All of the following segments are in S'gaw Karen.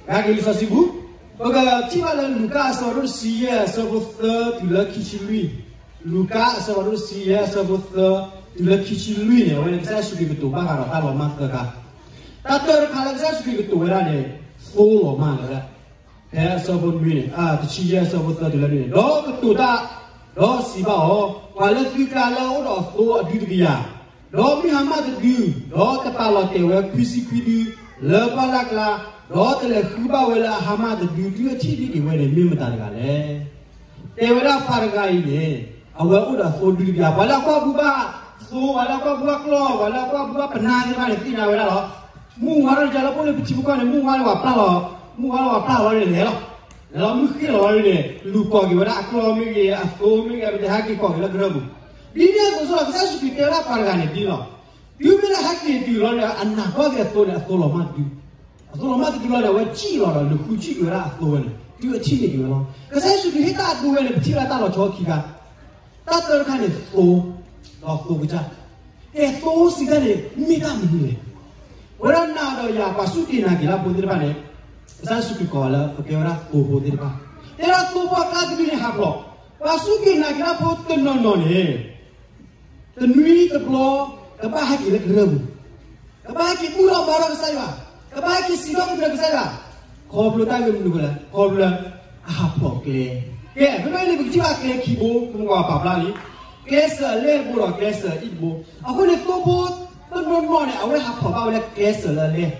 ဂ့ၤလံာ်စီဆှံပူၤ, ပကထံၣ်ဘၣ်လၢလူၤကၣ်အဆၢဒိၣ်တဆံယဲၢ်အဆၢဖိသၢတုၤလၢခံဆံလွံၢ်, လူၤကၣ်အဆၢဒိၣ်တဆံယဲၢ်အဆၢဖိသၢ တုၤလၢခံဆံလွံၢ်န့ၣ် အဝဲန့ၣ်ကစၢ်ယ့ၣ်ၡူးခရံာ်ကတိၤဘၣ်ဃးဒီးတၢ်လီၤမၢ်သၢခါ, တၢ်တၢတခါလၢကစၢ်ယ့ၣ်ၡူးခရံာ်ကတိၤဝဲဒၣ်န့ၣ် သိလီၤမၢ်လၢ ဖဲအဆၢဖိနွံန့ၣ် တဆံယဲၢ်အဆၢဖိသၢတုၤလၢနွံန့ၣ် ဒီးကတိၤတၢ်, ဒီးစံးဘၣ်အီၤ, ပှၤလၢသုကျါလၢအအိၣ်ဒီးသိအဒုတကယၤ, ဒီးမုၢ်ဟါမၢ်တဒု, ဒီးတပာ်လီၤတဲာ်ဝဲခွံဆံခွံဒု လၢပှၢ်လၢ်ကျါ, ဒီးတလဲၤဃုဘၣ်ဝဲလၢအဟါမၢ်တဒု ဒုအထံၣ်န့ၢ်က့ၤဝဲန့ၣ် မ့ၢ်မတၤတဂၤလဲၣ်. တဲဝဲဒၣ်ပှၤတဂၤအံၤန့ၣ် အဝဲအိၣ်ဒီးသိဒုတကယၤ, ပှၤလၢအကွၢ်ဘူၣ်ဘၣ်သိ, ပှၤလၢအကွၢ်ဘူၣ်ဘၣ်ကျီၢ်, ပှၤလၢအကွၢ်ဘူၣ်ဘၣ်ပနၢ်သ့ၣ်တဖၣ်န့ၣ် သ့ၣ်ညါဝဲဒၣ်လီၤ. မုၢ်ဝါထီၣ်တကလၢပအိၣ်လၢပထံပကီၢ်န့ၣ် မုၢ်ဝါလၢပှၤပျၢ်လီၤ, မုၢ်ဝါလၢပှၤပျၢ်လီၤန့ၣ်လဲၤလီၤ, လဲၤလီၤမုၢ်ဃ့ၢ်လီၤန့ၣ် လူၤကိးက့ၤဝဲဒၣ်အကျီၢ်မ့ၢ်ဂ့ၤ အသိမ့ၢ်ဂ့ၤ ပတဟဲက့ၤကိးက့ၤလၢကရၢၢ်ပူၤ, ဒ်န့ၣ်အသိးစ့ၢ်ကီး ကစၢ်ယ့ၣ်ၡူးခရံာ်တဲဝဲဒၣ်ပှၤတဂၤန့ၣ်ဒ်လီၤ. တုၤမ့ၢ်လၢဟဲက့ၤတုၤလီၤန့ၣ် အနာ်ကွၢ်က့ၤအသိန့ၣ် အသိလီၤမၢ်တဒု, အသိလီၤမၢ်တဒုလီၤန့ၣ် အဝဲစံၣ်လီၤဒီး လူၤဃုစံၣ်က့ၤဝဲဒၣ်အသိဝဲန့ၣ် ဒုအထံၣ်န့ၢ်က့ၤဝဲလီၤ. ကစၢ်ယ့ၣ်ၡူးခရံာ်ဟ့ၣ်တၢ်အဒိဝဲန့ၣ် ပထံၣ်ဝဲဒၣ်တၢ်လီၤဆီခံခါ, တၢ်တၢတခါန့ၣ်သိ, ဒီးသိကစၢ်, ကဲသိစံးတၢ်န့ၣ် မ့ၢ်တၢ်မနုၤလဲၣ်. ပဝဲဒၣ်နၤဒီးယၤ ပှၤစူၢ်က့ၤနာ်က့ၤတၢ်ဖိသ့ၣ်တဖၣ်န့ၣ် ကစၢ်ယ့ၣ်ၡူးခရံာ်ကိးလၢ ပကဲဝဲဒၣ်သိဖိသ့ၣ်တဖၣ်, တဲဒၣ်သိဖိအကျါတဒုန့ၣ်ဟးဖျိး, ပှၤစူၢ်က့ၤနာ်က့ၤတၢ်ဖိတနီၤနီၤန့ၣ် တနွံတဘျီ ကဘၣ်ဟဲက့ၤလၢကရၢၢ်ပူၤ, ကဘၣ်ဟဲက့ၤဘူၣ်ထီၣ်ဘါထီၣ်ကစၢ်ယွၤ, ကဘၣ်ဟဲက့ၤစံးထီၣ်ပတြၢၤကစၢ်ယွၤ, ခီဖျိတၢ်ဂ့ၢ်မနုၤအဃိလဲၣ်, ခီဖျိလၢအဟးဖျိးကျဲ, ကဲ ဖဲဖဲန့ၣ် ပကထံၣ်ဘၣ်ကျဲခံဘိ, ပမ့ၢ်ကွၢ်ပာ်ဖျါလံ, ကျဲစၢၤအလဲၢ်တဘိဒီး ကျဲစၢၤအံၣ်တဘိ, အဃိန့ၣ် သိဖိတနီၤနီၤန့ၣ် အဝဲဟးဖျိးဘၣ်ဝဲလၢကျဲစၢၤလၢအလဲၢ်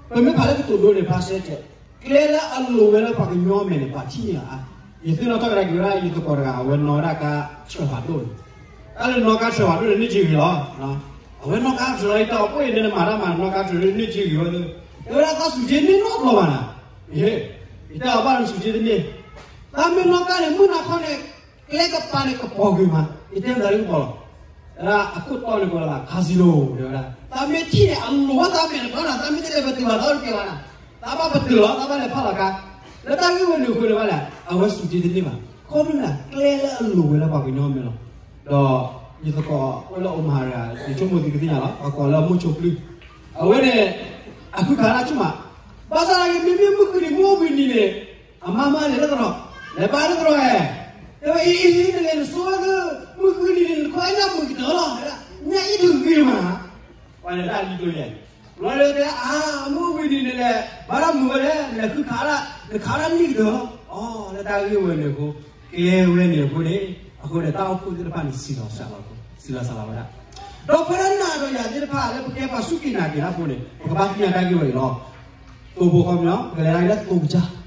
ပမ့ၢ်ဖးလၢကတိၤဒိန့ၣ် ဖျါဆဲတဲ, ကျဲလၢအလိၤဝဲလၢပှၤကညီမဲာ်န့ၣ် ပှၤထံၣ်န့ၢ်အါ, ယသ့ၣ်နီၣ်ထီၣ်ကဒါက့ၤဝဲဒၣ် ယသကိးတဂၤ အဝဲနီၣ်ဝဲဒၣ်ကါဆှၢဖးဒိၣ်န့ၣ်, တၢ်လၢနီၣ်ကါဆှၢဖးဒိၣ်န့ၣ် န့ၢ်ကံဂ့ၤလီၤ, အဝဲနီၣ်ကါဆှၢလီၤ ယတၢ်အိၣ်ဖှိၣ်အံၤန့ၣ် နမၤတၢ်မၤနီၣ်ကါဆှၢန့ၣ် န့ၢ်ကံဂ့ၤဝဲ, တဲဝဲဒၣ်သးစူၤက့ၤန့ၢ်နီတဘျီဘၣ်နၤ, ယတဲအီၤဘၣ်နစူၤက့ၤတန့ၢ်, သးမ့ၢ်နီၣ်ကါန့ၣ် မုၢ်နၤခီန့ၣ် ကျဲကပၤန့ၣ်ကပီၤဂ့ၤမး, ယတဲမတၤလၢကပီၤလီၤ, အခိၣ်တီန့ၣ်ကိးလၢ casino တဲဝဲဒၣ်, သးမ့ၢ်ထံၣ်န့ၣ် အလိၤဘၣ်သးမဲာ်တဘျီနၤ, သးမ့ၢ်တလဲၤပတုာ်ဘၣ် သးတကဲဘၣ်နၤ, သးဘၣ်ပတုာ်လီၤ သးဘၣ်လဲၤဖးလီၤကါ, လၢတၢ်ဂ့ၢ်ဝဲန့ၣ်အဃိန့ၣ်ဘၣ်လဲၣ် အဝဲစူၤက့ၤတန့ၢ်ဘၣ်, ခီဖျိလၢကျဲလၢအလိၤဝဲလၢပှၤကညီမဲာ်လီၤ, ဒီးယသကိးအိၣ်လၢအိၣ်မၤတဂၤ ယဆိကမိၣ်သုကသ့ၣ်ညါလီၤ ပှၤကိးလၢမိၢ်ဆိဖျု, အဝဲန့ၣ် အဃုခးလၢအဆူၣ်မး, ဘၣ်ဆၣ်သနာ်က့ မ့မ့ၢ်မုၢ်ဃုနံၤမ့ၢ်အိၣ်ဘှံးနံၤန့ၣ် အမါမါလဲၤလၢသရိာ်, လဲၤဘါလၢသရိာ်ဧဲ, တဲဝဲအံၤအံၤ နလဲၤနဆိဝဲသ့ၣ် မုၢ်ဃုနံၤန့ၣ် နတခီအညၣ်မုာ်ကတၢၢ်လီၤ, ညၣ်အံၣ်တဂ့ၤမး, ပှၤလဲၤတၢ်လံကျိၤယဲၢ်, ဘျီဒီးတဲ အါ မုၢ်အိၣ်ဘှံးနံၤန့ၣ်လဲၤ ဘါတၢ်မုာ်ဝဲလဲၣ် လဲၤဃုခးလၢ နခးလၢနံၣ်ကတၢၢ်လီၤ, အီ လၢတၢ်ဂ့ၢ်ဝဲန့ၣ်အဃိ ကျဲဝဲန့ၣ်အဃိန့ၣ်, အဃိန့ၣ် တၢ်အိၣ်ဖှိၣ်သ့ၣ်တဖၣ်န့ၣ် စံးလီၤစှၤလီၤ, စံးလီၤစှၤလီၤဝဲဒၣ်, ဒီးပဝဲဒၣ်နၤဒီးယၤသ့ၣ်တဖၣ်လၢပကဲပှၤစူၢ်က့ၤနာ်က့ၤတၢ်ဖိန့ၣ် ပကဘၣ်သ့ၣ်ညါတၢ်ဂ့ၢ်ဝဲအံၤလီၤ, သိဖိခီပညီ ပကလဲၤဒၣ်လၢသိကစၢ်, ဖဲဖဲန့ၣ် ပကထံၣ်ဘၣ်သိကစၢ်ဝဲန့ၣ်, တုၤမ့ၢ်လၢအသိဟးဖျိးတဘျီဃီန့ၣ်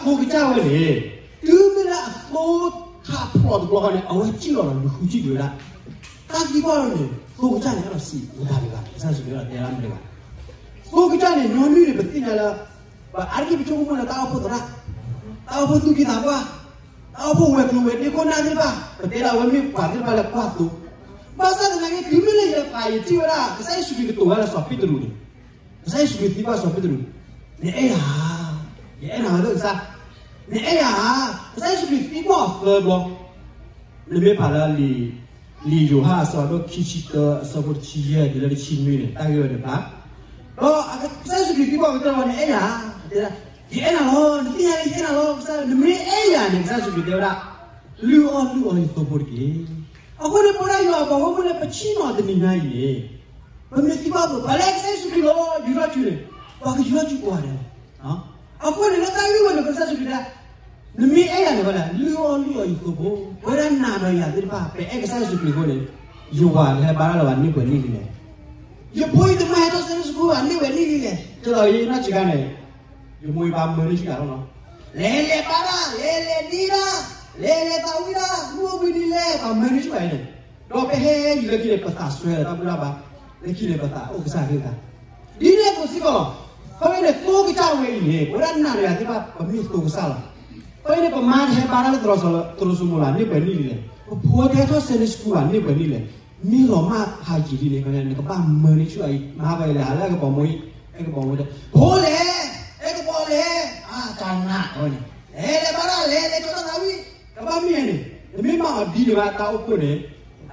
အဝဲစံၣ်လီၤဒီးလူၤဃုစံၣ်က့ၤဝဲဒၣ်, တၢ်သံကွၢ်လီၤန့ၣ် သိကစၢ်န့ၣ် အဲၣ်ဒိးစံးမတၤတဂၤ, ကစၢ်ယ့ၣ်ၡူးခရံာ်အဲၣ်ဒိးတဲဒၣ်မတၤတဂၤ, သိကစၢ်န့ၣ် ညီနုၢ်န့ၣ် ပသ့ၣ်ညါလၢ ပအါတက့ၢ်ပဆိကမိၣ်လၢတၢ်အိၣ်ဖှိၣ်သရၣ်, တၢ်အိၣ်ဖှိၣ်သူၣ်က့သးပှၢ်, တၢ်အိၣ်ဖှိၣ်ဝဲၤကျိၤဝဲၤဒ့ခိၣ်နၢ်သ့ၣ်တဖၣ်, ပတဲဒၣ်ဝဲမ့ၢ်ပှၤသ့ၣ်တဖၣ်လၢကွၢ်သိ, ဘၣ်ဆၣ်သနာ်က့ တုၤမ့ၢ်လၢယဖးယထံၣ်ဝဲဒၣ် ကစၢ်ယ့ၣ်ၡူးခရံာ်ကတိၤဝဲလၢစီၤပ့းတရူးန့ၣ်, ကစၢ်ယ့ၣ်ၡူးခရံာ်သံကွၢ်စီၤပ့းတရူး, နအဲၣ်ယၤဧါ, ယအဲၣ်နၤလၢကစၢ်, နအဲၣ်ယၤဧါ, ကစၢ်ယ့ၣ်ၡူးခရံာ်သံကွၢ်အီၤသၢဘျီ, နမ့ၢ်ဖးလၢလံာ် လံာ်ယိၤဟၣ်အဆၢဒိၣ်ခံဆံတၢ အဆၢဖိတဆံယဲၢ်တုၤလၢတဆံနွံန့ၣ် တၢ်ဂ့ၢ်ဝဲန့ၣ်ဖျါ, ဒီးကစၢ်ယ့ၣ်ၡူးခရံာ်သံကွၢ်အီၤကတၢၢ်လီၤ နအဲၣ်ယၤဧါ, တဲဒၣ်, ယအဲၣ်နၤလီၤ, နသ့ၣ်ညါလၢယအဲၣ်နၤလီၤ, ကစၢ် နမ့ၢ်အဲၣ်ယၤန့ၣ် ကစၢ်ယ့ၣ်ၡူးခရံာ်တဲဝဲဒၣ်, လုၢ်အီၣ်လုၢ်အီယသိဖိတက့ၢ်. အဃိန့ၣ် ပဝဲဒၣ်ယွၤအပှၤဂီၢ်မုၢ်လၢပဆ့ၣ်နီၤတနံၤညါအံၤန့ၣ်, ပမ့ၢ်သံကွၢ်ပှၤလၢကစၢ်ယ့ၣ်ၡူးခရံာ်လီၤ ယူၤထီၣ်စုန့ၣ်, ပှၤကယူၤထီၣ်စုကိးဂၤဒဲးလီၤ. အဃိန့ၣ် လၢတၢ်ဂ့ၢ်ဝဲန့ၣ် ကစၢ်ယ့ၣ်ၡူးခရံာ်တဲ, နမ့ၢ်အဲၣ်ယၤန့ၣ်ဝဲဒၣ် လုၢ်အီၣ်လုၢ်အီယသိဖိ, ပဝဲဒၣ်နၤဒီးယၤသ့ၣ်တဖၣ် ပအဲၣ်ကစၢ်ယ့ၣ်ၡူးခရံာ်အဃိန့ၣ်, ယဝၤတဟဲဘါတၢ်လၢၤဘၣ်န့ၢ်ပှဲၤနံၣ်လံလဲၣ်, ယဖိအံၤတမါဟဲထီၣ် Sunday School ဘၣ်န့ၢ်ပှဲၤနံၣ်လံလဲၣ်, ကဲသိးယနီၢ်ဆံးခါန့ၣ်, ယမိၢ်ယပၢ်မၢန့ၢ်ဆူၣ်ယၤလီၤလီၤ, လဲၤလဲၤဘါတၢ် လဲၤလဲၤဒ့တၢ်, လဲၤလဲၤသးဝံၣ်တၢ် မုၢ်အိၣ်ဘှံးနံၤလဲၣ် ပှၤမၢန့ၢ်ဆူၣ်ယၤအံၤန့ၣ်, ဒီးပဟဲယံၤလၢခံန့ၣ် ပသးစွဲဒီးတၢ်ဘူၣ်တၢ်ဘါ, လၢခံန့ၣ်ပသးအိၣ်ကစၢ်အဂ့ၢ်အကျါ, ဒ်န့ၣ်အသိးစ့ၢ်ကီးလီၤ. ဖဲန့ၣ်သိကစၢ်ဝဲအံၤန့ၣ် ပဝဲဒၣ်နၤဒီးယၤသ့ၣ်တဖၣ် ပမ့ၢ်သိကစၢ်လီၤ. ဖဲန့ၣ် ပမါတဟဲဘါတၢ်လၢသရိာ်စိမိၤလၢၤ န့ၢ်ပှဲၤနံၣ်လံလဲၣ်, ပဖိတဟဲထီၣ် Sunday School ဘၣ်န့ၢ်ပှဲၤနံၣ်လဲၣ်, မ့ၢ်လီၤမၢ်ဖးယံာ်လံန့ၣ် နကဘၣ်မၢန့ၢ်ဆူၣ်အံၤ မၤဟါဘၣ်လဲၣ် ဟးလၢအဲကပီၤမိၢ်အံၤ, အဲကပီၤမိၢ်တဲ, ဖိလဲၣ်, အဲကပီၤလဲၣ်, အတၢ်နးဝဲန့ၣ်, လဲၤလဲၤဘါတၢ် လဲၤလဲၤကၠီတၢ်သးဝံၣ်, ကဘၣ်မ့ၢ်န့ၣ်, နမ့ၢ်မၤအီၤဒ်န့ၣ်ဘၣ် တၢ်အိၣ်ဖှိၣ်န့ၣ်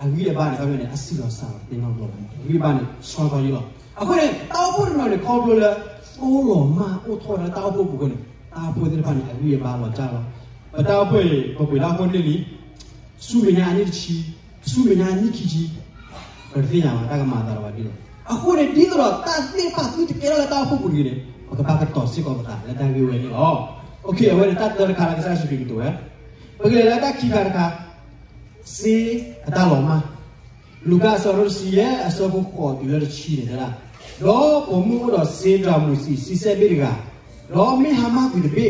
အဂံၢ်အဘါန့ၣ် ခီဖျိန့ၣ် အစံၣ်လီၤစှၤလီၤသ့နီတဘျီဘၣ်, အဂံၢ်အဘါန့ၣ် ဆီထီယံလီၤ. အဃိန့ၣ် တၢ်အိၣ်ဖှိၣ်တနီၤန့ၣ် ခီဖျိလၢ တိလီၤမၢ်အိၣ်ထီၣ်ဝဲဒၣ်တၢ်အိၣ်ဖှိၣ်ပူၤအဃိန့ၣ် တၢ်အိၣ်ဖှိၣ်သ့ၣ်တဖၣ်န့ၣ် အဂံၢ်အဘါလီၤစၢ်လီၤ. ပတၢ်အိၣ်ဖှိၣ်န့ၣ် ပပှ့ၤတၢ်အိၣ်ဖှိၣ်န့ၢ်လံ ဆူမဲာ်ညါအနံၣ်တဆံ, ဆူမဲာ်ညါအနံၣ်ခံဆံ, ပတသ့ၣ်ညါဘၣ် တၢ်ကမၤအသးဒီးပှၤဒ်လဲၣ်. အဃိန့ၣ် ဒ်သိးဒီးတၢ်သ့ၣ်တဖၣ်သုတကဲထီၣ်လၢတၢ်အိၣ်ဖှိၣ်ပူၤတဂ့ၤန့ၣ် ပကဘၣ်ကတီၤစ့ၢ်ကီးပသးလၢတၢ်ဂ့ၢ်ဝဲန့ၣ်လီၤ. အဝဲန့ၣ်တၢ်တၢတခါလၢကစၢ်ယ့ၣ်ၡူးခရံာ်ကတိၤဝဲ, ပကလဲၤလၢတၢ်ခံခါတခါ, စ့အတၢ်လီၤမၢ်. လူၤကၣ်အဆၢဒိၣ်တဆံယဲၢ် အဆၢဖိဃိးတုၤလၢတဆံန့ၣ်တဲဒၣ်, ဒီးပိာ်မုၣ်အိၣ်ဒီးစ့ဒြးမုၢ်ဆံးဆံဆဲၣ်ဘ့ၣ်တဂၤ, ဒီးမ့ၢ်ဟါမၢ်ကွံာ်တဘ့ၣ်, ဒီ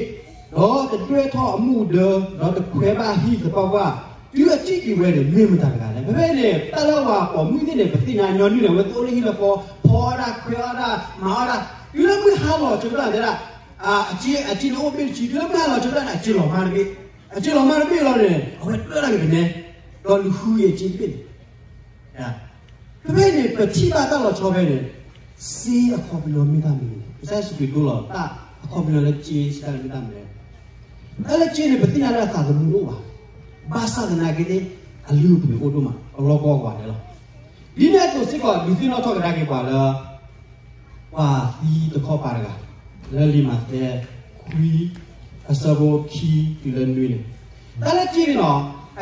းတဒွဲၣ်ထီၣ်အမူၣ်အဒၢ, ဒီးတခွဲးဘၣ်အဟံၣ်သပှၢ်ပှၢ်, တုၤအထံၣ်က့ၤဝဲန့ၣ် မ့ၢ်မတၤတဂၤလဲၣ်. ဖဲဖဲန့ၣ် တၢ်လၢပှၤပိာ်မုၣ်သ့ၣ်န့ၣ် ပသ့ၣ်ညါညီနုၢ်န့ၣ် အဝဲသ့ၣ်အိၣ်လၢဟံၣ်လၢဃီ, ဖီအီၣ်ဒၣ်, ခွဲးအီၣ်ဒၣ်, မၤအီၣ်ဒၣ်, တုၤလၢမုၢ်ဟါလီၤဆိကတၢၢ်တဲဒၣ်, အစ့, အစ့န့ၣ်အိၣ်ဘ့ၣ်တဆံ, တုၤလၢမုၢ်ဟါလီၤဆိကတၢၢ်န့ၣ် အစ့လီၤမၢ်တဘ့ၣ်, အစ့လီၤမၢ်တဘ့ၣ်လီၤန့ၣ် အဝဲဒွဲၣ်ဒၣ်က့ၤတနဲ, ဒီးလူၤဃုက့ၤအစ့တဘ့ၣ်န့ၣ် ဖဲဖဲန့ၣ် ပထံၣ်ဘၣ်တၢ်လီၤဆီဖဲန့ၣ်, စ့အခီပညီမ့ၢ်တၢ်မနုၤလဲၣ်. ကစၢ်ယ့ၣ်ၡူးခရံာ်ဒိလီၤတၢ်အခီပညီလၢစ့စံးတၢ်န့ၣ်မ့ၢ်တၢ်မနုၤလဲၣ်. တၢ်လၢစ့န့ၣ် ပသ့ၣ်ညါလၢအသးသမူတအိၣ်ဘၣ်, ဘၣ်ဆၣ်သနာ်က့န့ၣ် အလုၢ်အပှ့ၤအိၣ်ဒိၣ်မး အလီၢ်ကီၢ်ကွၢ်န့ၣ်လီၤ. ဒ်န့ၣ်အသိးစ့ၢ်ကီး ဒုးသ့ၣ်နီၣ်ထီၣ်ကဒါက့ၤပှၤလၢ ပှၤသံတခီပၤတဂၤ, လၢလံာ်မးသဲ ခွံ အဆၢဖိခံတုၤလၢနွံန့ၣ်, တၢ်လၢစ့န့ၣ်လီၤ,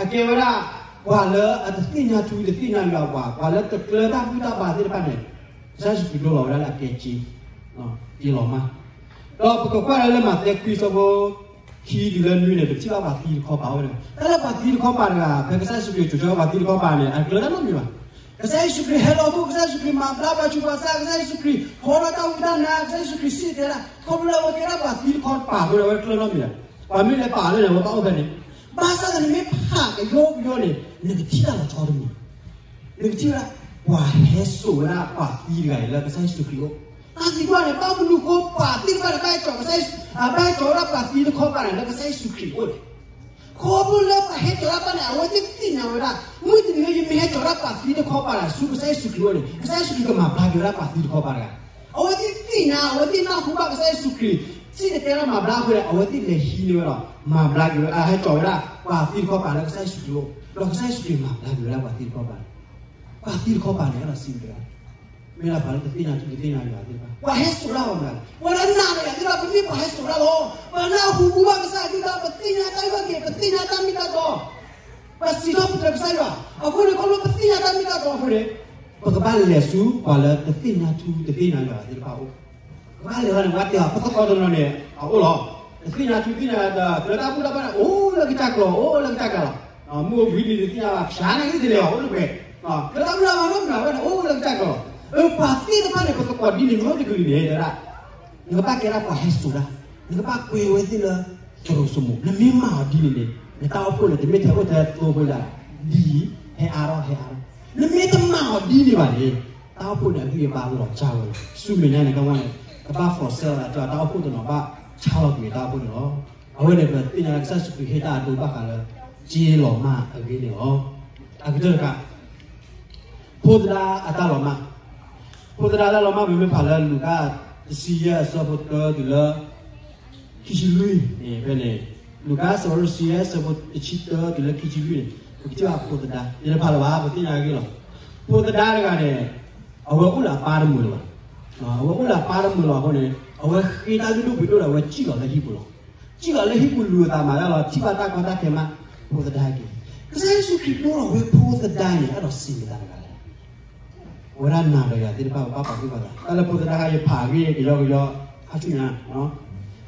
အကဲဝဲဒၣ် ပှၤလၢအတသ့ၣ်ညါထူ တသ့ၣ်ညါယွၤပှၤ, ပှၤလၢတကျၢၤတၢ်ဘူၣ်တၢ်ဘါသ့ၣ်တဖၣ်န့ၣ်, ကစၢ်ယ့ၣ်ၡူးခရံာ်ဒိလီၤဝဲဒၣ်လၢအကဲစ့, စ့လီၤမၢ်. ဒီးပကကွၢ်လၢလံာ်မးသဲခွံအဆၢဖိ ခံတုၤလၢနွံန့ၣ် ပထံၣ်ဘၣ်ပှၤသံတခီပၤအိၣ်ဝဲဒၣ်, တၢ်လၢပှၤသံတခီပၤတဂၤ ဖဲကစၢ်ယ့ၣ်ၡူးခရံာ်ကၠိၤဆၢပှၤသံတခီပၤန့ၣ် အတကျၢၤတၢ်နီတမံၤဘၣ်. ကစၢ်ယ့ၣ်ၡူးခရံာ်ဟဲလီၤအဃိ ကစၢ်ယ့ၣ်ၡူးခရံာ်မၤဘျါပှၤဆူးပှၤဆါ, ကစၢ်ယ့ၣ်ၡူးခရံာ်ဟီထီၣ်တၢ်ဝံတၢ်နါ, ကစၢ်ယ့ၣ်ၡူးခရံာ်စံၣ်တဲၤတဲလီၤ, ခီဖျိလၢအဝဲကဲဒၣ်ပှၤသံတခီပၤအဃိန့ၣ် အဝဲတကျၢၤနီတမံၤဘၣ်. ပှၤမ့ၢ်လဲၤပာ်လၢန့ၣ် အဝဲဘၣ်အိၣ်ဖဲန့ၣ်, ဘၣ်ဆၣ်သနာ်က့ မ့ၢ်ဖးကယီကယီန့ၣ် နကထံၣ်တၢ်လီၤဆီတမံၤ နကထံၣ်ဝဲဒၣ် ပှၤဟဲစိာ်ဝဲဒၣ်ပှၤသံတဂၤအံၤလၢကစၢ်ယ့ၣ်ၡူးခရံာ်အအိၣ်. တၢ်သံကွၢ်န့ၣ် ဘၣ်မနုၤအဃိ ပှၤသံတဖၣ်န့ၣ် ဘၣ်ဟဲစိာ်ကစၢ်ယ့ၣ်, ဘၣ်ဟဲစိာ်ဝဲဒၣ်ပှၤသံတခီပၤန့ၣ် လၢကစၢ်ယ့ၣ်ၡူးခရံာ်အအိၣ်လဲၣ်. ခီဖျိလၢပှၤဟဲစိာ်တၢ်တဖၣ်န့ၣ် အဝဲသ့ၣ်သ့ၣ်ညါဝဲဒၣ် မုၢ်တနံၤလၢ ယမ့ၢ်ဟဲစိာ်ဒၣ်ပှၤသံတခီပၤဒီး ဆူကစၢ်ယ့ၣ်ၡူးခရံာ်အအိၣ်န့ၣ် ကစၢ်ယ့ၣ်ၡူးခရံာ်ကမၤဘျါက့ၤဝဲဒၣ်ပှၤသံတခီပၤတဂၤ. အဝဲသ့ၣ်သ့ၣ်ညါ, အဝဲသ့ၣ်နၢ်ဟူဘၣ်ကစၢ်ယ့ၣ်ၡူးခရံာ် စံၣ်တဲၤတဲလီၤမၤဘျါအဃိန့ၣ် အဝဲသ့ၣ်လဲၤဟံးန့ၢ်ဝဲဒီး မၤဘျါက့ၤဝဲ, ဟဲစိာ်ဝဲဒၣ် ပှၤသံတခီပၤလၢကစၢ်ယ့ၣ်ၡူးခရံာ်အအိၣ်, ဒီးကစၢ်ယ့ၣ်ၡူးခရံာ်မၤဘျါက့ၤဝဲဒၣ်ပှၤသံတခီပၤန့ၣ်, ပှၤသံတခီပၤန့ၣ် အဲၣ်ဒိးစံးတဂၤ မ့ၢ်ဒၣ်ပှၤလၢတသ့ၣ်ညါထူ တသ့ၣ်ညါယွၤသ့ၣ်တဖၣ်, ပှၤဟဲစိာ်တၢ်လီၤမး, ပှၤလၢနာ်ဒီးယွၤသ့ၣ်တဖၣ် ပမ့ၢ်ပှၤဟဲစိာ်တၢ်လီၤ. ပနၢ်ဟူဘူၣ်ဘၣ်ကစၢ်ယွၤသ့ၣ်တဖၣ်, ပသ့ၣ်ညါတၢ်အုၣ်က့ၤ, ပသ့ၣ်ညါတၢ်မ့ၢ်တၢ်တီ, ပစံးထီၣ်ပတြၢၤကစၢ်ယွၤ, အဃိန့ၣ် ခီဖျိပသ့ၣ်ညါတၢ်မ့ၢ်တၢ်တီအဃိန့ၣ် ပကဘၣ်လဲၤဆူပှၤလၢတသ့ၣ်ညါထူ တသ့ၣ်ညါယွၤသ့ၣ်တဖၣ်အအိၣ်. ပဘၣ်လဲၤဘၣ်န့ၣ် ပှၤတဲအီၤ ပသကိးတနီၤန့ၣ် အအိၣ်လီၤ. တသ့ၣ်ညါထူသ့ၣ်ညါယွၤ တၢ်ပူၤတၢ်ဘါန့ၣ် အိၣ်လၢကစၢ်ကျိာ်, အိၣ်လၢကစၢ်ကျိာ်လီၤ. မုၢ်အိၣ်ဘှံးနံၤတသ့ၣ်ညါဘၣ် ဖျါန့ၣ်က့ၤတလဲၤအီၤ အိၣ်လၢပှဲၤ, တၢ်ပူၤတၢ်ဘါနီတမံၤဘၣ်န့ၣ် အိၣ်လၢကစၢ်ကျိာ်လီၤ. ပှၤသ့ၣ်တဖၣ်န့ၣ် ပသကိးဒ်န့ၣ် မ့ၢ်တကလုာ်န့ၣ် တဲဒၣ် နကဘၣ်ကဲဒၣ်ပှၤဟဲစိာ်တၢ်, နကဘၣ်ကွဲဝဲသ့ၣ်လၢ သရိာ်စိမိၤ, နမ့ၢ်မၤအီၤဒ်န့ၣ်န့ၣ် နတၢ်အိၣ်ဖှိၣ်န့ၣ် တမ့ၢ်ထဲအိၣ်ထဲသိဖိဒၣ်, ဒ်အံၤ ဟဲအါထီၣ် ဟဲအါထီၣ်, နမ့ၢ်တမၤအီၤဒ်န့ၣ်ဘၣ်န့ၣ် တၢ်အိၣ်ဖှိၣ်န့ၣ် အဂံၢ်အဘါလီၤစၢ်ဝဲလီၤ. ဆူမဲာ်ညါန့ၣ် ကဝဲန့ၣ် ကဘၣ် for sale လီၤ တၢ်အိၣ်ဖှိၣ်တနီၤဘၣ် ဆါလီၤကွံာ်တၢ်အိၣ်ဖှိၣ်န့ၣ်လီၤ. အဝဲန့ၣ် ပသ့ၣ်ညါလၢကစၢ်ယ့ၣ်ၡူးခရံာ်ဟ့ၣ်တၢ်အဒိဘၣ်ဃးလၢ စ့လီၤမၢ်အဂ့ၢ်န့ၣ်လီၤ. အကတၢၢ်တခါ ဖိသဒါအတၢ်လီၤမၢ်, ဖိသဒါတၢ်လီၤမၢ် ပမ့ၢ်ဖးလၢလူၤကၣ် တဆံယဲၢ် အဆၢဖိတၢတုၤလၢ ခံဆံလွံၢ်န့ၣ် ဖဲန့ၣ်, လူၤကၣ် အဆၢဖိတဆံယဲၢ် အဆၢဖိတဆံတၢတုၤလၢခံဆံလွံၢ်န့ၣ် ပကထံၣ်ဘၣ်ဖိသဒါ ယတဖးလၢၤဘၣ် ပသ့ၣ်ညါအဂ့ၢ်လီၤ. ဖိသဒါတဂၤန့ၣ် အဝဲအိၣ်လၢအပၢ်တမုာ်လၢၤဘၣ်. အဝဲအိၣ်လၢအပၢ်တမုာ်လၢၤဘၣ်အဃိန့ၣ် အဝဲဃ့တၢ်လုၢ်ဒိၣ်ပှ့ၤဒိၣ်ဒီး အဝဲစံၣ်လီၤလၢဟံၣ်ပူၤလီၤ. စံၣ်လီၤလၢဟံၣ်ပူၤလူၤအသးမၤတၢ်လီၤ ထံၣ်ဘၣ်တၢ်ကီတၢ်ခဲမး ဖိသဒါက့ၤ. ကစၢ်ယ့ၣ်ၡူးခရံာ်ဒိလီၤဝဲဖိသဒါန့ၣ် အဲၣ်ဒိးစံးမတၤတဂၤလဲၣ်. အဝဲဒၣ်နၤဒီးယၤသ့ၣ်တဖၣ် ပဘၣ်ပာ်သူၣ်ပာ်သး တၢ်လၢဖိသဒါခါ ယဖးအဂ့ၢ်ကယီကယီ ဟးဆူညါ,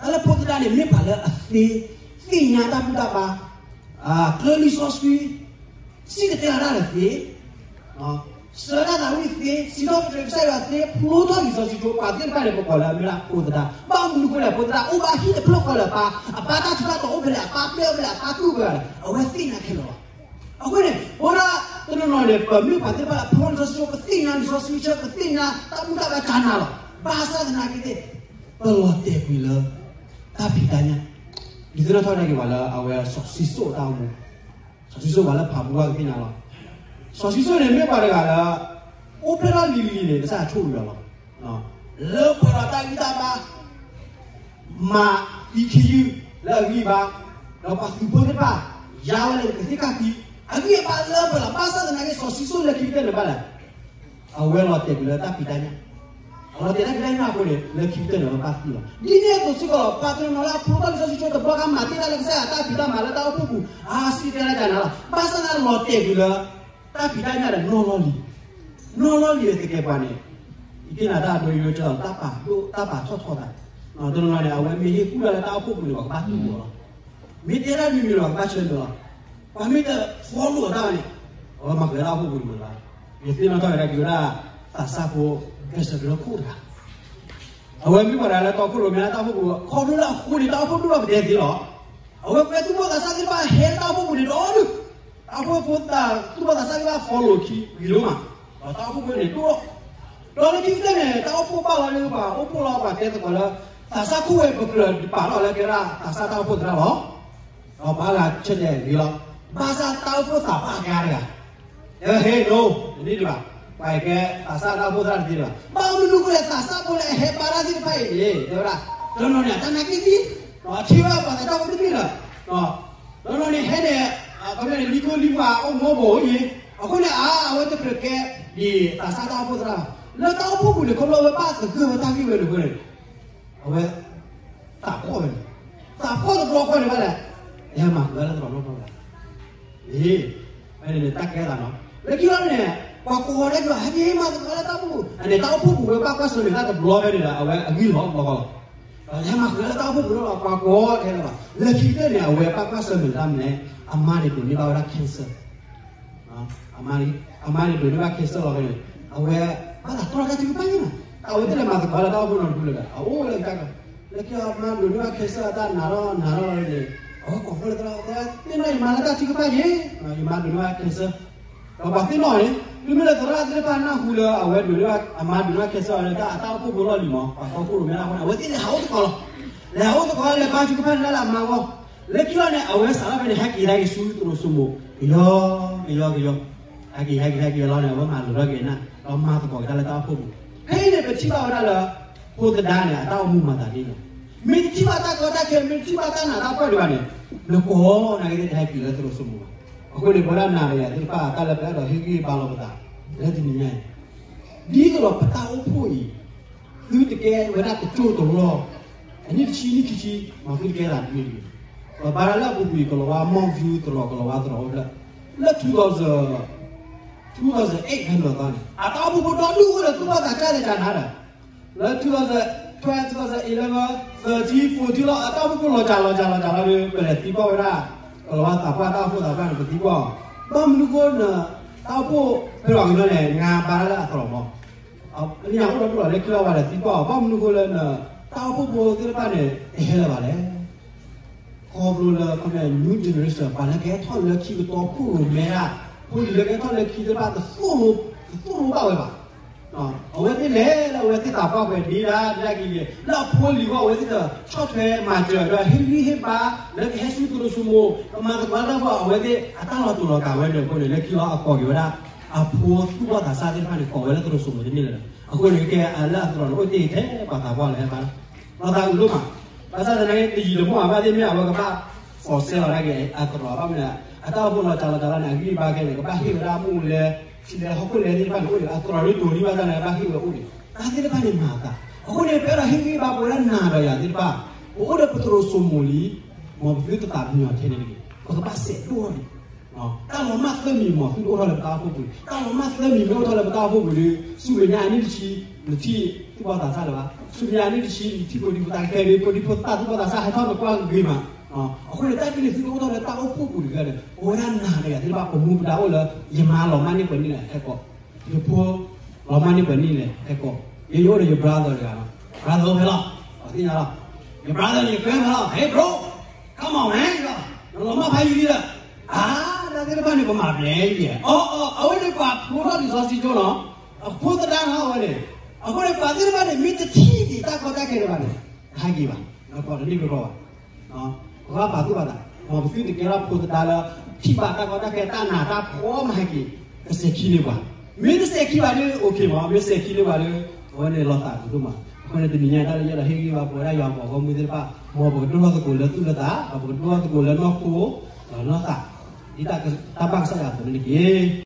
တၢ်လၢဖိသဒါန့ၣ် မ့ၢ်ပှၤလၢအသ့ သ့ၣ်ညါတၢ်ဘူၣ်တၢ်ဘါ, ကျၢၤလံာ်စီဆှံ, စံၣ်တဲၤတဲလီၤတၢ်ဒီးသ့, စၢၤတၢ်သးဝံၣ်သ့, စံးထီၣ်ပတြၢၤကစၢ်ယွၤသ့, ဖျိထီၣ်လံာ်စီဆှံကၠိ ပှၤသ့ၣ်တဖၣ်န့ၣ် ပကိးလၢအမ့ၢ်ဒၣ်ဖိသဒါ. ဘၣ်မနုၤအဃိလဲၣ် ဖိသဒါအိၣ်ဘၣ်ဟံၣ်တဖျၢၣ်ဃီလၢအပၢ်, အပၢ်တၢ်ထူးတၢ်တီၤအိၣ်ဖဲလဲၣ်, အပၢ်ပျဲအီၤဖဲလဲၣ်, အပၢ်တူၢ်ဖဲလဲၣ်, အဝဲသ့ၣ်ညါခဲလၢာ်လီၤ. အဃိန့ၣ် ဖိသဒါတနီၤနီၤန့ၣ် ပမ့ၢ်ပှၤသ့ၣ်တဖၣ်လၢဖျိထီၣ်လံာ်စီဆှံကၠိ ပသ့ၣ်ညါလံာ်စီဆှံကၠိ ပသ့ၣ်ညါတၢ်ဘူၣ်တၢ်ဘါကနၤလီၤ. ဘၣ်ဆၣ်သနာ်က့သ့ၣ် ပလီၤတဲာ်ကွံာ်လၢ တၢ်ဖံးတၢ်ညၣ်, ဒုးသ့ၣ်နီၣ်ထီၣ်ကဒါက့ၤပှၤလၢအဝဲစီၤၡံၣ်စိၣ်အတၢ်အိၣ်မူ, စီၤၡံၣ်စိၣ်ပှၤလၢဖးဘူးဝဲကသ့ၣ်ညါလီၤ. စီၤၡံၣ်စိၣ်န့ၣ် မ့ၢ်ပှၤတဂၤလၢ အိၣ်ဖျဲၣ်ထီၣ်လံၤလံၤန့ၣ် ကစၢ်ယွၤဆိၣ်ဂ့ၤအီၤလီၤ. လၢပှဲၤဒီးတၢ်ဂံၢ်တၢ်ဘါ, မၤသံခံယုၢ်လၢအဂံၢ်အဘါ, ဒီးပှၤသုးဖိသ့ၣ်တဖၣ် ယါဝဲလၢကသ့ၣ်ကၢ်သံ, အဂံၢ်အဘါလၢပှဲၤလီၤ. ဘၣ်ဆၣ်သနာ်က့ စီၤၡံၣ်စိၣ်လဲၤခံကတၢၢ်န့ၣ်ဘၣ်လဲၣ်, အဝဲလီၤတဲာ်ကွံာ်လၢတၢ်ဖံးတၢ်ညၣ်, အလီၤတဲာ်တၢ်ဖံးတၢ်ညၣ်အဃိန့ၣ် လၢခံကတၢၢ်န့ၣ် အဝဲဘၣ်သံလီၤ. ဒ်န့ၣ်အသိးစ့ၢ်ကီး ပှၤတနီၤလၢအဖျိထီၣ်လံာ်စီဆှံကၠိတဘျီကမၤတ့ၢ်တၢ်လၢကစၢ်ယွၤတၢ်ဖံးတၢ်မၤလၢတၢ်အိၣ်ဖှိၣ်ပူၤ အါစံၣ်တဲၤတဲၤနၤလီၤ. ဘၣ်ဆၣ်သနာ်လီၤတဲာ်ကွံာ်လၢ တၢ်ဖံးတၢ်ညၣ်ဒီးနီၣ်လီၢ်လံၤ, နီၣ်လီၢ်လံၤသကဲးပှၤန့ၣ် ယက့ၤနၤတၢ်အဒိယိကၠီ တၢ်ပာ်ဒိၣ်တၢ်ပာ်ထီၣ်ထီသး, တနီၤန့ၣ် အဝဲမ့ၢ်ဟ့ၣ်ကူၣ်တၢ်လၢတၢ်အိၣ်ဖှိၣ်ပူၤန့ၣ် ပှၤကဘၣ်တူၢ်လိာ်လီၤ. မ့ၢ်တဲတၢ်မံၤမံၤလီၤ ပှၤကဘၣ်ဆၢနုာ်လီၤ. ပှၤမ့ၢ်တ follow အတၢ်ဘၣ်န့ၣ် အဝဲမၤဃုာ်တၢ်အိၣ်ဖှိၣ်ပူၤန့ၣ်မးလီၤ. ယသ့ၣ်နီၣ်ထီၣ်ဝဲဒၣ်က့ၤဝဲဒၣ် သးစၢ်ဖိ ကဲးစၢးကရၢခိၣ်တဂၤ အဝဲမ့ၢ်ပှၤတဂၤလၢတီခိၣ်ရိၣ်မဲတၢ်အိၣ်ဖှိၣ်ပူၤ ခီဖျိလၢအဃိန့ၣ် တၢ်အိၣ်ဖှိၣ်ဒိၣ်ထီၣ်ပတဲသ့လီၤ. အဝဲကွဲသူၣ်ဘီၣ်သးစၢ်သ့ၣ်တဖၣ်ဟဲလၢတၢ်အိၣ်ဖှိၣ်ပူၤန့ၣ်ဒီဒူၣ်, တၢ်အိၣ်ဖှိၣ်ဖိသူၣ်ဘီၣ်သးစၢ်သ့ၣ်တဖၣ် follow ခံဂ့ၤဒိၣ်မး, ဒီးတၢ်အိၣ်ဖှိၣ်ဖိန့ၣ်ဒိၣ်ထီၣ်, ဒီးလၢခံကတၢၢ်န့ၣ် တၢ်အိၣ်ဖှိၣ်ဘၣ်လီၤန့ၣ် ပှၤအိၣ်ဖှိၣ်လီၤ ပှၤတဲသကိးလၢ သးစၢ်ခိၣ်ဝဲပကြၢးပာ်ထီၣ်လၢကဲဒၣ် သးစၢ်တၢ်အိၣ်ဖှိၣ်သရၣ်လီၤ. ဒီးပှၤဂၤဆၢတဲာ်ဂ့ၤလီၤ, ဘၣ်ဆၣ်တၢ်အိၣ်ဖှိၣ်သးပှၢ်ကဲဒၣ်တဂၤ တဲဝဲ ဟ့ no, တန့ၢ်ဒံးဘၣ်, ပှၤကဲသးစၢ်တၢ်အိၣ်ဖှိၣ်သရၣ်တသ့ဒံးဘၣ်. ဘၣ်မနုၤအဃိလဲၣ် သးစၢ်ဖိလၢအဟဲဘါတၢ်သ့ၣ်တဖၣ်အံၤန့ၣ် တဲဝဲဒၣ် တနီၤန့ၣ် အတၢ်နာ်က့သံ, အထံၣ်ဘၣ်ပှၤသးစၢ်ဖိတမ့ၢ်ဒီး တနီၤန့ၣ်ဟဲန့ၣ် ခီပညီန့ၣ် လံၤကိလံၤဝါအိၣ်မူဘိးအံၤ, အဃိန့ၣ် အါ အဝဲတကြၢးကဲဒ်သးစၢ်တၢ်အိၣ်ဖှိၣ်သရၣ်ဘၣ်. လၢတၢ်အိၣ်ဖှိၣ်ပူၤန့ၣ် ခီဖျိအဝဲဘၣ်သဂၢၢ်ဝဲတၢ်ဂ့ၢ်ဝဲန့ၣ်အဃိန့ၣ် အဝဲ သးဖှီၣ်ဝဲန့ၣ်, သးဖှီၣ်တဘျီဃီန့ၣ်ဘၣ်လဲၣ်, ယဟဲမၤဃုာ်ဝဲလၢသရိာ်နီၢ်နီၢ်ဘၣ်. အ့ ဖဲန့ၣ်န့ၣ် တၢ်ကဲသးနီၤ, လၢခံလီၤန့ၣ် ပှၤကိးဂီၤဒၣ်ယွၤ ဟဲက့ၤမၤသကိးလၢတၢ်အိၣ်ဖှိၣ်ပူၤ, အန့ၣ် တၢ်အိၣ်ဖှိၣ်ပူၤဝဲဘၣ်ကွၢ်ဆၢၣ်မဲာ်တၢ်တဘျီဖဲန့ၣ်ဒီး အဝဲအဂံၢ်လီၤတဘျီဃီလီၤ. ဒီးဟဲမၤဃုာ်ဝဲလၢတၢ်အိၣ်ဖှိၣ်ပူၤလီၤ ပှၤကိးဂီၤဒၣ်လၢၤဘၣ်. လၢခံကတၢၢ်န့ၣ် အဝဲဘၣ်ကွၢ်ဆၢၣ်မဲာ်တၢ်မနုၤလဲၣ်, အမါန့ၣ်ဒိးန့ၢ်ဘၣ်ဝဲဒၣ် cancer အမါန့ၣ်ဒိးန့ၢ်ဘၣ် cancer လီၤဖဲန့ၣ်, အဝဲ ဘၣ်သးတီၢ်တၢ်ထုကဖၣ်န့ၣ်, အဝဲသ့ၣ်လဲၤမၤသကိးလၢတၢ်အိၣ်ဖှိၣ်နီတဖုလၢၤဒီး အအိၣ်လၢကတၢၢ်, လၢခံအမါဒိးန့ၢ်ဘၣ် cancer အတၢ်နးထီၣ်နးထီၣ်လီၤန့ၣ်, အဝဲကိးဖျိလၢသရၣ် သ့ၣ်နီၣ်ယမါလၢတၢ်ထုကဖၣ်က့ၤ, ယမါဒိးန့ၢ်ဘၣ် cancer ဒီးပှၤသ့ၣ်နီၣ်န့ၣ် မ့မ့ၢ်လၢသရၣ်သ့ၣ်တဖၣ်နၢ်ဟူလၢအဝဲဒိးန့ၢ်ဘၣ် အမါဒိးန့ၢ်ဘၣ် cancer အီၤန့ၣ် တၢ်အတၢ်အိၣ်ဖှိၣ်ဖိလီၢ်လံၤမး ပှၤတီခိၣ်ရိၣ်မဲအဃိန့ၣ် အဝဲသ့ၣ်လဲၤဟးအိၣ်သကိးလီၤ. လဲၤဟးအိၣ်သကိးလၢဘါထုကဖၣ်န့ၣ်လၢအမါဂီၢ်, လၢခံလီၤန့ၣ် အဝဲစးထီၣ်ဖဲန့ၣ် ဟဲက့ၤဒၣ်က့ၤဆူသရိာ်စိမိး ကယီ ကယီ ကယီ, ဟဲက့ၤ ဟဲက့ၤ ဟဲက့ၤလီၤန့ၣ် အဝဲမၤလိာ်ထီၣ်က့ၤနၤ ဒီးမၤသကိးက့ၤတၢ်လၢတၢ်အိၣ်ဖှိၣ်ပူၤ, ဖဲအံၤန့ၣ် ပထံၣ်ဘၣ်ဝဲဒၣ်လၢ ဖိသဒါန့ၣ် အတၢ်အိၣ်မူမၤသးဒ်လဲၣ်, မ့ၢ်တထံၣ်ဘၣ်တၢ်ကီတၢ်ခဲ မ့ၢ်တထံၣ်ဘၣ်တၢ်နးတၢ်ဖှီၣ်ဒံးဘၣ်န့ၣ် နကိးနာ်က့သ့ၣ်တဟဲက့ၤလၢသရိာ်စိမိးဘၣ်. အဃိန့ၣ် ပဝဲဒၣ်နၤဒီးယၤသ့ၣ်တဖၣ် တၢ်လၢပအဲၣ်ဒိးဟ့ၣ်ဂံၢ်ဟ့ၣ်ဘါလိာ်ပသး လၢတနံၤညါအံၤ ဒ်သိးဒီးပတၢ်အိၣ်ဖှိၣ်အံၤ သုတကဲဝဲဒၣ်တကၠိၢ်တလီၢ်, အနံၣ်တဆံနံၣ်ခံဆံ မ်သုတကဲသးတမံၤတမံၤ, ပဘါလၢအပူၤကွံာ် ကလီၤဝါ Mont View သရိာ် ကလီၤဝါသရိာ်အိၣ်ဖျဲၣ်, လၢ two thousand, two thousand eight ဖဲန့ၣ်အသီန့ၣ် အတၢ်အိၣ်ဖှိၣ်ဖိဒီဒူၣ်အိၣ်ဒီးသူၣ်ဘီၣ်သးစၢ်သ့ၣ်တဖၣ်နၤဒီး လၢ two thousand twelve, two thousand eleven, thirteen, fourteen လီၤ အတၢ်အိၣ်ဖှိၣ်ဖိလီၤစှၤလီၤစှၤလီၤစှၤလီၤဒီး ပလဲၤသံကွၢ်ဝဲဒၣ် ကလီၤဝါသးပှၢ်တၢ်အိၣ်ဖှိၣ်သးပှၢ်န့ၣ် ပသံကွၢ်အီၤ, ဘၣ်မနုၤဃိန တၢ်အိၣ်ဖှိၣ်ဖဲပှၤကညီန့ၣ် နၤဘါတၢ်လၢအသရိာ်မး လၢညါအိၣ်ဒီးပလီၢ်လၢခံလီၤ ပှၤလဲၤသံကွၢ်အီၤ ဘၣ်မနုၤဃိလၢန တၢ်အိၣ်ဖှိၣ်ဖိသ့ၣ်တဖၣ်န့ၣ် တဟဲလၢၤဘၣ်လဲၣ်. ခီဖျိလၢ ခီဖျိ new generation ပှၤလၢကဟဲထီၣ်လၢခံကတီၢ်ခိၣ်ရိၣ်မဲဒၣ် ဖိလံၤလၢကဟဲထီၣ်လၢခံသ့ၣ်တဖၣ် တသိၣ်လိ တသိၣ်လိဘၣ်ဝဲဘၣ်. အဝဲသ့ၣ်လဲၤလၢအဝဲသ့ၣ်သးပှၢ်ပှဲၤဒံးဒၣ်ဒၣ်က့ၤက့ၤ လၢအဖိလံၤဂီၢ် အဝဲသ့ၣ်ဒီးဆီၣ်ထွဲမၤစၢၤဒီး ဟ့ၣ်ဂံၢ်ဟ့ၣ်ဘါ လၢကဟဲဆူသရိာ်စိမိး ကမၤသကိးတၢ်ဖိ အဝဲသ့ၣ်အတၢ်လီၤတူာ်လီၤကာ်ဝဲန့ၣ်အဃိန့ၣ် လၢခံလီၤအကိးက့ၤဝဲဒၣ် အဖိသူၣ်ဘီၣ်သးစၢ်သ့ၣ်တဖၣ်န့ၣ် ကိးဝဲလၢသရိာ်စိမိးတန့ၢ်လၢၤဒီး အဃိန့ၣ်ကဲအလၢအသရိာ်န့ၣ် အိၣ်တ့ၢ်ထဲပှၤသးပှၢ်လၢဟဲဘါ လီၤသးအုးဒိၣ်မး, ဘၣ်ဆၣ်သနာ်က့ တယံာ်တမီၢ်ဘၣ်သ့ၣ်မ့ၢ်အဝဲကဘၣ် for sale လီၤဒၣ်က့ၤအသရိာ်ဘၣ်မနုၤလဲၣ် အတၢ်အိၣ်ဖှိၣ်လီၤစှၤလီၤစှၤလီၤန့ၣ် အဂံၢ်ဘါခဲန့ၣ် ကဘၣ်ဟ့ၣ်ဝဲဒၣ်မူလဲ ထံလဲဟီၣ်ခိၣ်လဲသ့ၣ်တဖၣ်န့ၣ် အိၣ်ဒံး အသရိာ်ဒ်တိၤဒံးဘၣ်ဆၣ်န့ၣ် ဘၣ်ဟ့ၣ်ဝဲအိၣ်ဒံး တၢ်သ့ၣ်တဖၣ်န့ၣ်မၤအသး အဃိန့ၣ် ပအဲၣ်ဒိးဟ့ၣ်ဂံၢ်ဘါပဝဲဒၣ်နၤဒီးယၤသ့ၣ်တဖၣ် ပအိၣ်ဒီးပသရိာ်စိမိးလံ မ်ပသုတသးပ့ၤနီၣ်ထဲန့ၣ်တဂ့ၤ ပကဘၣ်စဲးဒိၣ်ထီၣ်န့ၣ် တၢ်လီၤမၢ်သၢမံၤမ့ၢ်သုတအိၣ်ထီၣ်လၢပတၢ်အိၣ်ဖှိၣ်ပူၤ တၢ်လီၤမၢ်သၢမံၤမ့ၢ်အိၣ်ထီၣ်လၢပတၢ်အိၣ်ဖှိၣ်ပူၤဒီး ဆူမဲာ်ညါအနံၣ်တဆံ နထံၣ်သူၣ်ဘီၣ်သးစၢ်လၢၤဘၣ် ဆူမဲာ်ညါအနံၣ်တဆံ နထံၣ်ဖိဒံဖိသၣ်ခဲအံၤ ဖိဒံဖိသၣ်သူၣ်ဘီၣ်သးစၢ်ဟဲထီၣ်နကွၢ်ဂ့ၤမး အဃိန့ၣ် တၢ်ဒ်န့ၣ်သုတအိၣ်ထီၣ်လၢတၢ်အိၣ်ဖှိၣ်ပူၤတဂ့ၤဒီး ပဝဲဒၣ်နၤဒီးယၤသ့ၣ်တဖၣ် ပမူပဒါအိၣ်လၢ ယမါလီၤမၢ်န့ၢ်ပှဲၤနံၣ်လဲၣ်ဟဲကိး ယဖိ လီၤမၢ်န့ၢ်ပှဲၤနံၣ်လဲၣ်ဟဲကိး ယယအိၣ်ဒီးယ brother တဂၤလီၤ brother အိၣ်ဖဲလီၤ ပှၤသ့ၣ်ညါလီၤ ယ brother န့ၣ် ယကွဲမးလီၤ Hey bro, come on man လီၤ နလီၤမၢ်ဖးယံာ်လံဒီး အါ တၢ်သ့ၣ်တဖၣ်န့ၣ် ပမၤဘျဲယဲ အီ အီ အဝဲန့ၣ်ပှၤဖျိထီၣ်လံာ်စီဆှံကၠိလီၤ အဖိသဒါနီၤဝဲန့ၣ် အဃိန့ၣ် ပှၤသ့ၣ်တဖၣ်န့ၣ် မ့ၢ်တထံၣ်ဒံးတၢ်ကီတၢ်ခဲဒံးဘၣ်န့ၣ် တဟဲက့ၤဘၣ် နကိးတန့ၢ်ကရီဘၣ် ပကဘၣ်ပာ်သူၣ်ပာ်သး မ်ပသုတကဲထီၣ်ဖိသဒါလၢ ထံၣ်ဘၣ်တၢ်ကီတၢ်ခဲ တၢ်နးတၢ်ဖှီၣ်မၤဟဲက့ၤ ကစဲးခံန့ၢ်ပှၤ မ့ၢ်တစဲးခံဘၣ်ဒီး okay မး မ့ၢ်စဲးခံန့ၢ်ပှၤဒီး အဝဲန့ၣ်လီၤသးအုးဒိၣ်မး အဃိန့ၣ် တနံၤညါတၢ်လၢယအဲၣ်ဒိးဟ့ၣ်ဂံၢ်ဘါပဝဲဒၣ်ယွၤပှၤဂီၢ်မုၢ်သ့ၣ်တဖၣ် မ်ပကဒိၣ်ထီၣ်သကိးလၢသူၣ်လၢသး ဒီးပကဒိၣ်ထီၣ်သကိးလၢနီၢ်ခိ ဒီးနီၢ်သး ဒ်တၢ်ဘၣ်ကစၢ်ယွၤအသိးန့ၣ်တက့ၢ်.